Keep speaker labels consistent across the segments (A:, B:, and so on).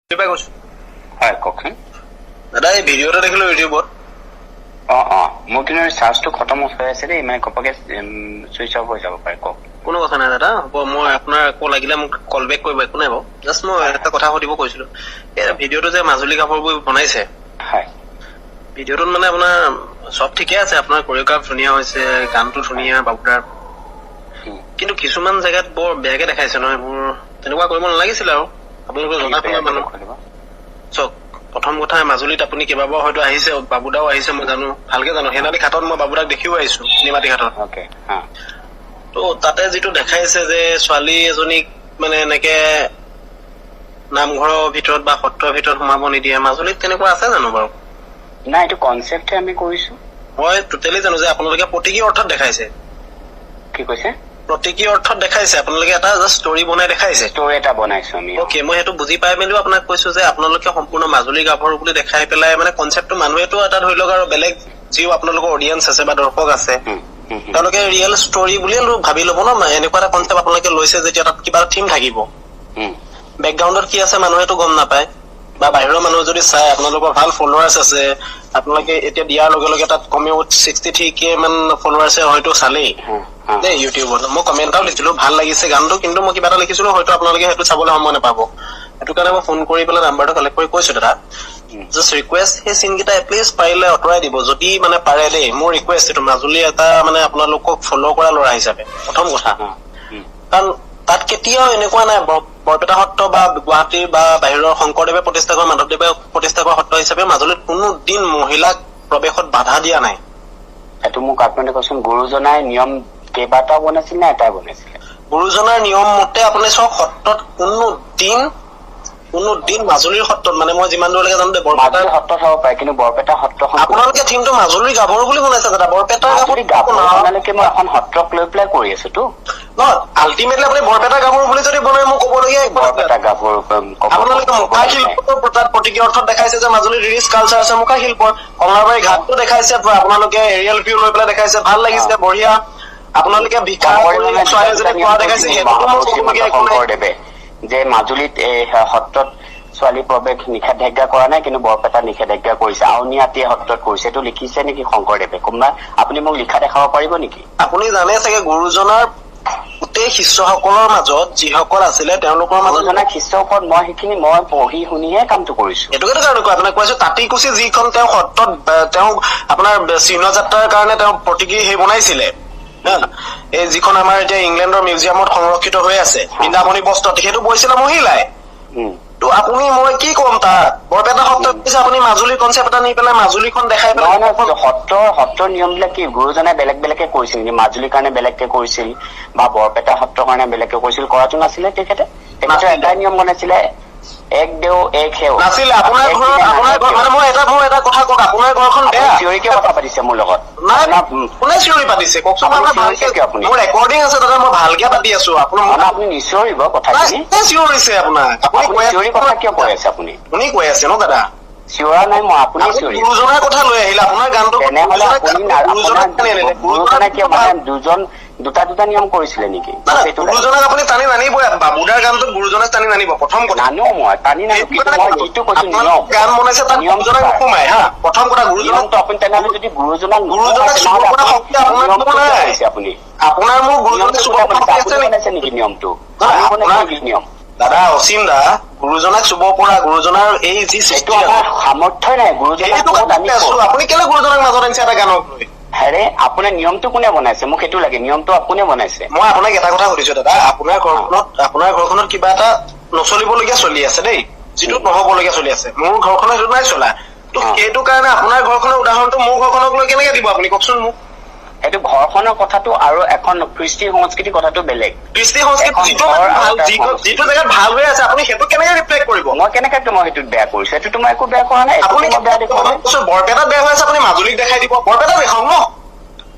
A: পাই কৈছো।
B: হয়, কওকচোন।
A: দাদা, এই ভিডিঅ' এটা দেখিলো ইউটিউবত।
B: অ, মোৰ কিন্তু চাৰ্জটো খতম হৈ আছে দেই, মানে ঘপকে চুইচ অফ হৈ যাব পাৰে, কওক।
A: কোনো কথা নাই দাদা, হ'ব। মই আপোনাৰ আকৌ লাগিলে মোক কল বেক কৰিব, একো নাই বাৰু। জাষ্ট মই এটা কথা সুধিব কৈছিলো। এই ভিডিঅ'টো যে মাজুলী গাভৰুবোৰ বনাইছে, ভিডিঅ'টোত মানে আপোনাৰ চব ঠিকে আছে, আপোনাৰ কৰিঅ'গ্ৰাফ ধুনীয়া হৈছে, গানটো ধুনীয়া বাবুদাৰ, কিন্তু কিছুমান জেগাত বৰ বেয়াকে দেখাইছে নহয় এইবোৰ। তেনেকুৱা কৰিব নালাগিছিলে আৰু আপোনালোকে জনা শুনা মানুহ। চাওক, প্ৰথম কথা, মাজুলীত আপুনি কেইবাবাৰো হয়তো আহিছে, বাবুদাও আহিছে, মই জানো, ভালকে জানো। সেইনাদি ঘাটত মই বাবুদাক দেখিও আহিছো, নিমাতী ঘাটত। ত' তাতে যিটো দেখাইছে যে ছোৱালী এজনীক মানে এনেকে নামঘৰৰ ভিতৰত বা সত্ৰৰ ভিতৰত সোমাব নিদিয়ে, মাজুলীত তেনেকুৱা আছে জানো বাৰু?
B: নাই, এইটো কনচেপ্টহে আমি কৰিছো।
A: মই টোটেলি জানো যে আপোনালোকে প্ৰতীকী অৰ্থত দেখাইছে।
B: কি কৈছে?
A: প্ৰতীকী অৰ্থত দেখাইছে, আপোনালোকে এটা জাষ্ট ষ্টৰী বনাই দেখাইছে।
B: ষ্টৰী এটা বনাইছো আমি।
A: অ'কে, মই সেইটো বুজি পাই মেলিও আপোনাক কৈছো যে আপোনালোকে সম্পূৰ্ণ মাজুলী গাভৰু বুলি দেখাই পেলাই মানে কনচেপ্টটো মানুহেতো এটা ধৰি লওক আৰু বেলেগ যিও আপোনালোকৰ অডিয়েঞ্চ আছে বা দৰ্শক আছে,
B: হুম, হুম, হুম।
A: তেওঁলোকে ৰিয়েল ষ্টৰী বুলিয়ে ভাবি ল'ব ন। এনেকুৱা এটা কনচেপ্ট আপোনালোকে লৈছে যেতিয়া তাত কিবা এটা থিম থাকিব। বেকগ্ৰাউণ্ডত কি আছে মানুহেতো গম নাপায়, বা বাহিৰৰ মানুহে যদি চাই, আপোনালোকৰ ভাল ফলোৱাৰ্ছ আছে, আপোনালোকে এতিয়া দিয়াৰ লগে লগে তাত কমেও 63K মান ফলোৱাৰ্ছে হয়তো চালেই দেই ইউটিউবত। মই কমেণ্ট এটাও দিছিলো, ভাল লাগিছে গানটো, কিন্তু মই কিবা এটা লিখিছিলো, হয়তো আপোনালোকে সেইটো চাবলৈ সময় নাপাব। সেইটো কাৰণে মই ফোন কৰি পেলাই নাম্বাৰটো কালেক্ট কৰি কৈছো দাদা, জাষ্ট ৰিকুৱেষ্ট, সেই চিনকেইটা এটলিষ্ট পাৰিলে আঁতৰাই দিব যদি মানে পাৰে দেই। মোৰ ৰিকুৱেষ্ট এইটো, মাজুলী এটা মানে আপোনালোকক ফ'ল' কৰা ল'ৰা হিচাপে প্ৰথম কথা। কাৰণ তাত কেতিয়াও এনেকুৱা নাই, বৰপেটা সত্ৰ বা গুৱাহাটীৰ বা বাহিৰৰ শংকৰদেৱে প্ৰতিষ্ঠা কৰা, মাধৱদেৱে প্ৰতিষ্ঠা কৰা সত্ৰ হিচাপে মাজুলীত কোনো দিন মহিলাক প্ৰৱেশত বাধা দিয়া নাই।
B: এইটো মোক আপুনি কচোন, গুৰুজনাই নিয়ম কেইবাটাও বনাইছিল নে এটাই বনাইছিলে?
A: গুৰুজনাৰ নিয়ম মতে আপুনি চাওক, সত্ৰত কোনো দিন মাজুলীৰ সত্ৰত, মানে মই যিমান দূৰলৈকে জানো দেই, বৰপেটা
B: মাজুলী সত্ৰত হ'ব পাৰে, কিন্তু বৰপেটা সত্ৰখন
A: আপোনালোকে থিমটো মাজুলীৰ গাভৰু বুলি বনাইছে দাদা, বৰপেটাৰ
B: মাজুলী
A: গাভৰু
B: গাভৰু বনালৈকে মই এখন সত্ৰক লৈ পেলাই কৰি আছো তো।
A: নহয়, আল্টিমেটলি আপুনি বৰপেটা গাভৰু বুলি যদি বনাই, মোক ক'বলগীয়া একো নাই।
B: বৰপেটা গাভৰু
A: আপোনালোকে মুখা শিল্পৰ তাত প্ৰতীকী অৰ্থত দেখাইছে যে মাজুলীত ৰিচ কালচাৰ আছে মুখা শিল্পৰ। কমলাবাৰী ঘাটটো দেখাইছে আপোনালোকে, এৰিয়েল ভিউ লৈ পেলাই দেখাইছে, ভাল লাগিছে, বঢ়িয়া। আপোনালোকে ভিক্ষা কৰি ছোৱালী এজনী খোৱা দেখাইছে, সেইটোতো মোৰ ক'বলগীয়া একো নাই।
B: শংকৰদেৱে যে মাজুলীত এই সত্ৰত ছোৱালী প্ৰৱেশ নিষেধাজ্ঞা কৰা নাই, কিন্তু বৰপেটাত নিষেধাজ্ঞা কৰিছে, আউনীআটী সত্ৰত কৰিছে, এইটো লিখিছে নেকি শংকৰদেৱে? কোনোবা আপুনি মোক লিখা দেখাব পাৰিব নেকি?
A: আপুনি জানে চাগে, গুৰুজনাৰ গোটেই শিষ্যসকলৰ মাজত যিসকল আছিলে তেওঁলোকৰ মাজত
B: গুৰুজনাৰ শিষ্যৰ ওপৰত মই সেইখিনি মই পঢ়ি শুনিহে কামটো কৰিছো।
A: সেইটোকেতো কাৰণে কোৱা, আপোনাক কৈছো, তাঁতিকুছি যিখন তেওঁ সত্ৰত তেওঁ আপোনাৰ চিহ্ন যাত্ৰাৰ কাৰণে তেওঁ প্ৰতীকী সেই বনাইছিলে হা, এই যিখন আমাৰ এতিয়া ইংলেণ্ডৰ মিউজিয়ামত সংৰক্ষিত হৈ আছে বৃন্দাবনী বস্ত্ৰত, সেইটো বৈছিলে মহিলাই। তো আপুনি মই কি ক'ম, তাত বৰপেটা সত্ৰত কৈছে, আপুনি মাজুলীৰ কনচেপ্ট এটা নি পেলাই মাজুলীখন দেখাই
B: নহয়।
A: পেলাই
B: নহয়, সত্ৰৰ নিয়ম বিলাক কি গুৰুজনাই বেলেগ বেলেগকে কৰিছিল নেকি? মাজুলীৰ কাৰণে বেলেগকে কৰিছিল বা বৰপেটা সত্ৰৰ কাৰণে বেলেগকে কৰিছিল? কৰাটো নাছিলে। তেখেতে
A: নাছিলে।
B: এটাই নিয়ম বনাইছিলে, এক দেও এক সেও।
A: নাছিলে। আপোনাৰ
B: এক
A: ঘৰত
B: দিনে
A: আপোনাৰ
B: নাহে
A: ঘৰ
B: কিয়?
A: মানে মই এটা কথা কওক, আপোনাৰ ঘৰখন
B: আপুনি
A: বেয়া।
B: চিঞৰি কিয় কথা পাতিছে মোৰ লগত?
A: নাই,
B: আপোনাৰ
A: কোনে চিঞৰি পাতিছে কওকচোন?
B: আপুনি
A: আপোনাৰ
B: চিঞৰিছে
A: ভালকে
B: কিয় আপুনি?
A: মোৰ ৰেকৰ্ডিং আছে দাদা, মই ভালকে পাতি আছো আপোনাৰ।
B: মানে আপুনি নিচিঞৰিব কথাখিনি।
A: কোনে চিঞৰিছে আপোনাক? আপুনি
B: আপুনি
A: কৈ
B: চিঞৰি কথা কিয় কৈ আছে আপুনি?
A: আপুনি কৈ আছে ন দাদা?
B: চিঞৰা নাই মই, আপুনি
A: আপুনি
B: চিঞৰি।
A: গুৰুজনাৰ কথা লৈ আহিলে, আপোনাৰ গানটো
B: তেনেহলে আপুনি
A: গুৰুজনাক
B: আপোনাৰ
A: টানি আনিলে।
B: গুৰুজনাই কিয় মানে দুজন দুটা দুটা নিয়ম কৰিছিলে নেকি?
A: নাই,
B: সেইটো লাগে।
A: গুৰুজনাক আপুনি টানি নানিবই। বাবুদাৰ গানটোত গুৰুজনাক টানি নানিব, প্ৰথম কথা।
B: নানো, মই টানি নানো, কিন্তু মই যিটো কৈছো
A: আপোনালোকে
B: নিয়ম
A: গান বনাইছে, তাত
B: নিয়মটো
A: গুৰুজনাক
B: কাৰ?
A: নোসোমাই হা, প্ৰথম কথা গুৰুজনাক
B: নিয়মটো আপুনি তেনেহলে যদি গুৰুজনাক
A: গুৰুজনাক
B: নোসোমাই,
A: চুব
B: তেনেহলে
A: পৰা
B: আপুনি
A: শক্তি আপোনাৰ
B: নিয়মটো
A: নাই।
B: কিয় কৰিছে আপুনি?
A: আপোনাৰ মোৰ গুৰুজনাক
B: নিয়মটো
A: চুব
B: কোনে
A: পৰা
B: বনাইছে?
A: শক্তি
B: আপুনি
A: আছে নেকি?
B: বনাইছে নেকি নিয়মটো?
A: নহয়,
B: আমি বনাইছে
A: আপোনাৰ
B: নেকি নিয়ম?
A: দাদা, অসীম দা, গুৰুজনাক চুব পৰা গুৰুজনাৰ এই যি
B: সেইটো
A: সৃষ্টি
B: আমাৰ সামৰ্থ্যই নাই গুৰুজনাক
A: সেইটো
B: ক'ত আমি
A: আছো।
B: ক'ত?
A: আপুনি কেলে গুৰুজনাক মাজত আনিছে এটা গানক লৈ?
B: হেৰে, আপোনাৰ নিয়মটো কোনে বনাইছে? মোক সেইটো লাগে, নিয়মটো কোনে বনাইছে?
A: মই আপোনাক এটা কথা সুধিছো দাদা, আপোনাৰ ঘৰখনত কিবা এটা নচলিবলগীয়া চলি আছে দেই, যিটো নহবলগীয়া চলি আছে, মোৰ ঘৰখনত সেইটো নাই চলা। তো সেইটো কাৰণে আপোনাৰ ঘৰখনৰ উদাহৰণটো মোৰ ঘৰখনক লৈ কেনেকে দিব আপুনি কওকচোন মোক?
B: সেইটো ঘৰখনৰ কথাটো আৰু এখন কৃষ্টি সংস্কৃতিৰ কথাটো বেলেগ।
A: কৃষ্টি সংস্কৃতি
B: এখন
A: যিটো
B: ঘৰ আৰু
A: ভাল
B: এটা
A: যিটো
B: সংস্কৃতি।
A: যিটো জেগাত ভাল হৈ আছে, আপুনি সেইটো কেনেকে ৰিফ্লেক্ট কৰিব?
B: মই কেনেকে মই সেইটোত বেয়া কৰিছো? সেইটোতো মই একো বেয়া কৰা নাই।
A: আপুনি
B: একোতো মই বেয়া দেখুওৱা নাই।
A: বৰপেটাত বেয়া হৈ আছে, আপুনি মাজুলীক দেখাই দিব। বৰপেটা দেখাওক ন।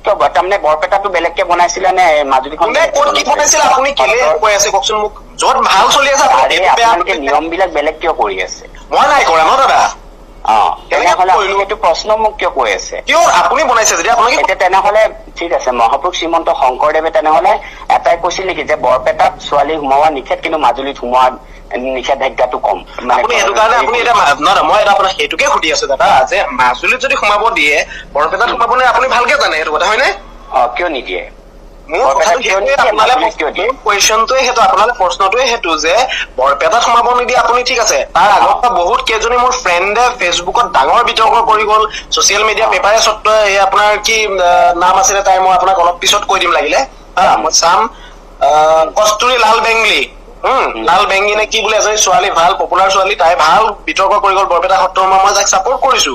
B: কিয়, তাৰমানে বৰপেটাটো বেলেগকে বনাইছিলে নে মাজুলীখন
A: কোনে
B: বেলেগকে
A: ক'ত কি
B: বনাইছিলে?
A: বনাইছিলে, আপুনি কেলে কৈ আছে কওকচোন মোক? য'ত ভাল চলি আছে আপুনি
B: আৰে
A: সেইটো বেয়া
B: আপোনালোকে নিয়ম বিলাক বেলেগ কিয় কৰি আছে?
A: মই নাই কৰা ন দাদা।
B: অ। তেনেহ'লে আপুনি সেইটো প্ৰশ্ন মোক কিয় কৈ আছে?
A: কিয় আপুনি বনাইছে যেতিয়া আপোনালোকে?
B: এতিয়া তেনেহ'লে ঠিক আছে, মহাপুৰুষ শ্ৰীমন্ত শংকৰদেৱে তেনেহ'লে এটাই কৈছিল নেকি যে বৰপেটাত ছোৱালী সোমোৱা নিষেধ, কিন্তু মাজুলীত সোমোৱা নিষেধাজ্ঞাটো কম?
A: আপুনি সেইটো কাৰণে আপুনি এতিয়া নহয়, মই এটা আপোনাক সেইটোকে সুধি আছো দাদা, যে মাজুলীত যদি সোমাব দিয়ে বৰপেটাত সোমাব নে? আপুনি ভালকে জানে সেইটো কথা, হয়নে?
B: অ, কিয় নিদিয়ে?
A: মোৰ কথাটো কুৱেশ্যনটোৱে সেইটো, আপোনালে প্ৰশ্নটোৱে সেইটো যে বৰপেটাত সোমাব নিদিয়ে আপুনি, ঠিক আছে। তাৰ আগত বহুত কেইজনী মোৰ ফ্ৰেণ্ডে ফেচবুকত ডাঙৰ বিতৰ্ক কৰি গ'ল, ছচিয়েল মিডিয়া পেপাৰে সত্ত্বে। এই আপোনাৰ কি নাম আছিলে তাই, মই আপোনাক অলপ পিছত কৈ দিম লাগিলে, হা, মই চাম। কস্তুৰী লাল বেংগলী, লাল বেংগী নে কি বুলি এজনী ছোৱালী, ভাল পপুলাৰ ছোৱালী, তাই ভাল বিতৰ্ক কৰি গ'ল বৰপেটা সত্ৰৰ। মই যাক ছাপৰ্ট কৰিছো,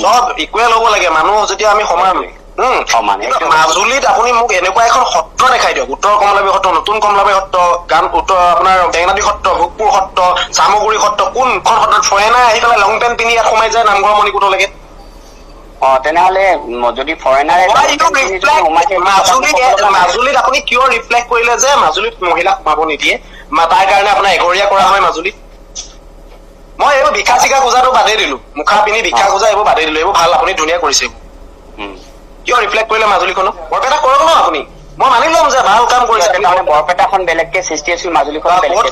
A: চব ইকুৱেল হ'ব লাগে মানুহ যেতিয়া আমি সমান। মাজুলীত আপুনি মোক এনেকুৱা এখন সত্ৰ দেখাই দিয়ক, উত্তৰ কমলাবাৰী সত্ৰ, নতুন কমলাবাৰী সত্ৰ, গান উত্তৰ আপোনাৰ বেঙেনাদি সত্ৰ, ভোগপুৰ সত্ৰ, চামগুৰি সত্ৰ, কোনখন সত্ৰত ফৰেনাৰ আহি পেলাই লং পেণ্ট পিন্ধি ইয়াত সোমাই যায় নামঘৰ মণিকূটলৈকে?
B: অ, তেনেহ'লে যদি ফৰেনাৰে
A: মাজুলীত আপুনি কিয় ৰিফ্লেক্ট কৰিলে যে মাজুলীত মহিলাক সোমাব নিদিয়ে, তাৰ কাৰণে আপোনাৰ এঘৰীয়া কৰা হয় মাজুলীত? মই এইবোৰ ভিক্ষা চিকা খোজাটো বাদেই দিলো, মুখা পিন্ধি ভিক্ষা খোজা এইবোৰ বাদেই দিলো, এইবোৰ ভাল আপুনি ধুনীয়া কৰিছে। কিয় ৰিফ্লেক্ট কৰিলে মাজুলীখনক? বৰপেটা কৰক ন আপুনি, মই মানি ল'ম যে ভাল কাম কৰিছে।
B: বৰপেটাখন বেলেগকে সৃষ্টি হৈছিল, মাজুলীখন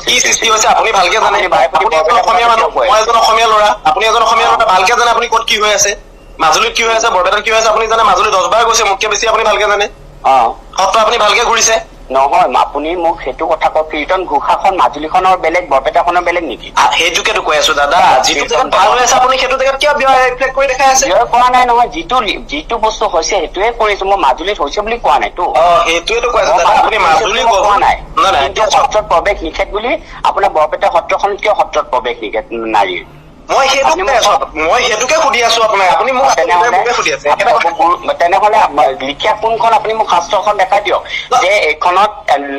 A: কি সৃষ্টি হৈছে আপুনি ভালকে জানে। আপুনি এজন অসমীয়া মানুহ, মই এজন অসমীয়া ল'ৰা, আপুনি এজন অসমীয়া ল'ৰা, ভালকে জানে আপুনি ক'ত কি হৈ আছে, মাজুলীত কি হৈ আছে, বৰপেটাত কি হৈ আছে আপুনি জানে। মাজুলী 10 বাৰ গৈছে, মোতকে বেছি আপুনি ভালকে জানে। সত্ৰ আপুনি ভালকে ঘূৰিছে।
B: নহয়, আপুনি মোক সেইটো কথা কওক, কীৰ্তন ঘোষাখন মাজুলীখনৰ বেলেগ, বৰপেটাখনৰ বেলেগ নেকি?
A: সেইটোকেতো কৈ আছো দাদা, যিটো জেগাত ভাল হৈ আছে আপুনি সেইটো জেগাত কিয় ৰিফ্লেক্ট কৰি দেখাই আছে?
B: ব্যয় কৰা নাই নহয়, যিটো বস্তু হৈছে সেইটোৱে কৰিছো মই, মাজুলীত হৈছে বুলি কোৱা নাইতো।
A: অ, সেইটোৱেতো কৈ আছো দাদা, আপুনি মাজুলী
B: কোৱা নাই। কিন্তু সত্ৰত প্ৰৱেশ নিষেধ বুলি আপোনাৰ বৰপেটা সত্ৰখন কিয় সত্ৰত প্ৰৱেশ নিষেধ নাৰীৰ?
A: মই সেইটোকে সুধি আছো আপোনাক, আপুনি মোক সুধি আছে।
B: তেনেহ'লে লিখা কোনখন আপুনি মোক শাস্ত্ৰখন দেখাই দিয়ক যে এইখনত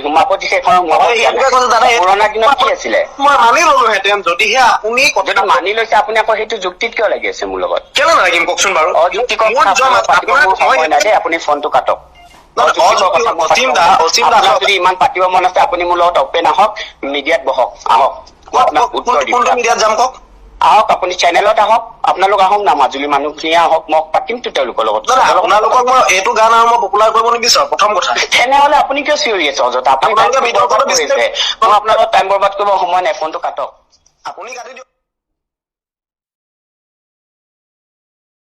B: সোমাব দিছে, এইখনত পুৰণা দিনত কি আছিলে?
A: মই মানি ললোহেঁতেন যদিহে আপুনি
B: যদি মানি লৈছে। আপুনি আকৌ সেইটো যুক্তিত কিয় লাগি আছে মোৰ লগত?
A: কেলে নালাগিম কওকচোন বাৰু?
B: অযুক্তিকৰ সময় নাই দেই, আপুনি ফোনটো কাটক। যদি ইমান পাতিব মন আছে আপুনি মোৰ লগত অপেন আহক, মিডিয়াত বহক, আহক।
A: কোনটো মিডিয়াত যাম কওক?
B: আহক, আপুনি চেনেলত আহক, আপোনালোক আহক না, মাজুলী মানুহখিনিয়ে আহক, মই পাতিমতো তেওঁলোকৰ লগত।
A: আপোনালোকক মই এইটো গান আৰু মই পপুলাৰ কৰিব নিবিচাৰো, প্ৰথম কথা।
B: তেনেহ'লে আপুনি কিয় চিঞৰি আছে অযথা? আপুনি মই আপোনাৰ লগত টাইম বৰবাদ কৰিব সময় নাই, ফোনটো কাটক।
A: আপুনি কাটি দিয়ক।